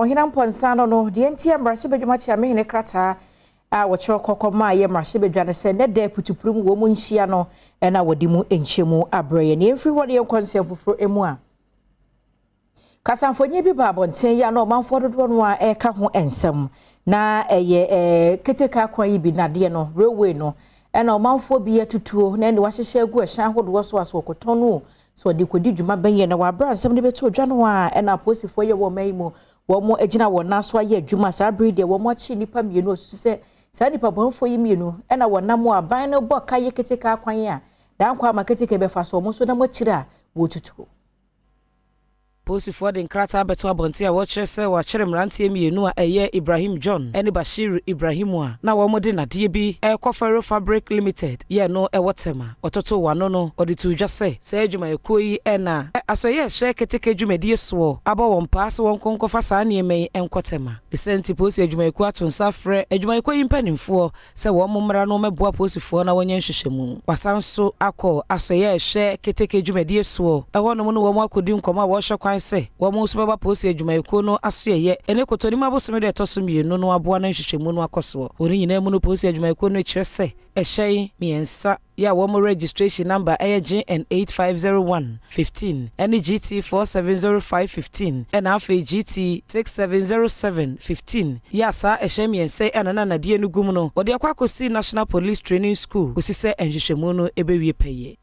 Ɔhene Amponsah no no, deɛ nti a mmarahyɛbadwam akyeamehene krataa a wɔkyerɛw kɔkɔ maa yɛ mmarahyɛbadwa no sɛ nnɛ da putupuru mu wɔn mu nhyia no na wɔde mu nkyɛmu abrɛ yɛn. Yɛmfiri hɔ no yɛnkɔ nsɛm foforɔ mu a kasamfonin bi ba abɔnten yi a na ɔmanfoɔ dodoɔ no a ɛreka ho nsɛm na ɛyɛ ɛɛ keteke akwan yi bi nadeɛ no, railway no, ɛna ɔmanfoɔ bi atutuo na ɛne wahyehyɛ agu ɛhyɛn ahodoɔ so a so wɔkɔtɔn no so wɔde kɔdi dwuma bɛyɛ. Na wɔabrɛ nsɛm no bɛto odwa no a ɛna apolisifoɔ yɛ wɔ ɔman yi mu wɔn gyina wɔn nan so ayɛ adwuma. Saa bere deɛ wɔn akyi nnipa mmienu osusu sɛ saa nnipa bɔnfoɔ yi mmienu ɛna wɔnam aban no bɔ ka yɛ keteke akwan a dankwa ama keteke bɛfa so, wɔn nso nam akyire a wɔtutu. Polisifoɔ de nkrataa bɛto abɔnten a wɔkyerɛ sɛ wɔakyere mmeranteɛ mmienu a ɛyɛ Ibrahim John ne Bashir Ibrahim a na wɔde nadeɛ bi ɛrekɔ Ferro Fabric Limited yɛ no ɛwɔ Tɛma. Ɔtoto wano no, ɔde to dwa sɛ saa adwumayɛkuo yi ɛna asɔyɛ ɛhyɛ keteke dwumadie soɔ abɔ wɔn paa sɛ wɔn nkɔfa saa nneɛma yi nkɔ Tɛma. Ɛsɛ nti polisi adwumayɛkuo ato nsa frɛ adwumayɛkuo yi mpanimfoɔ sɛ wɔn mmara no mɛboa polisifoɔ na wɔnyɛ nhwehwɛmu. Wasan so akɔ asɔyɛ ɛhyɛ keteke dwumadie soɔ ɛhɔnom no wɔn akɔdi nkɔmɔ a wɔrehwɛ kwan sɛ wɔn nso bɛba polisi adwumayɛkuo no asoɛyɛ ɛne Kotonimu abosome de ɛtɔ so mmienu no aboa no nhwehwɛmu no akɔ soɔ. Wɔn nyinaa mu no, polisi adwumayɛkuo no kyerɛ sɛ ɛhyɛn mmiɛnsa yɛ a wɔn registration number ɛyɛ GN 8501 15 ɛne GT 4705 15 ɛna afei GT 6707 15 yɛ a saa ɛhyɛn mmiɛnsa yi ɛna nanadeɛ no gum no wɔde akɔ akɔsi National Police Training School kɔsi sɛ nhwehwɛmu no ɛbɛwie pɛyɛ.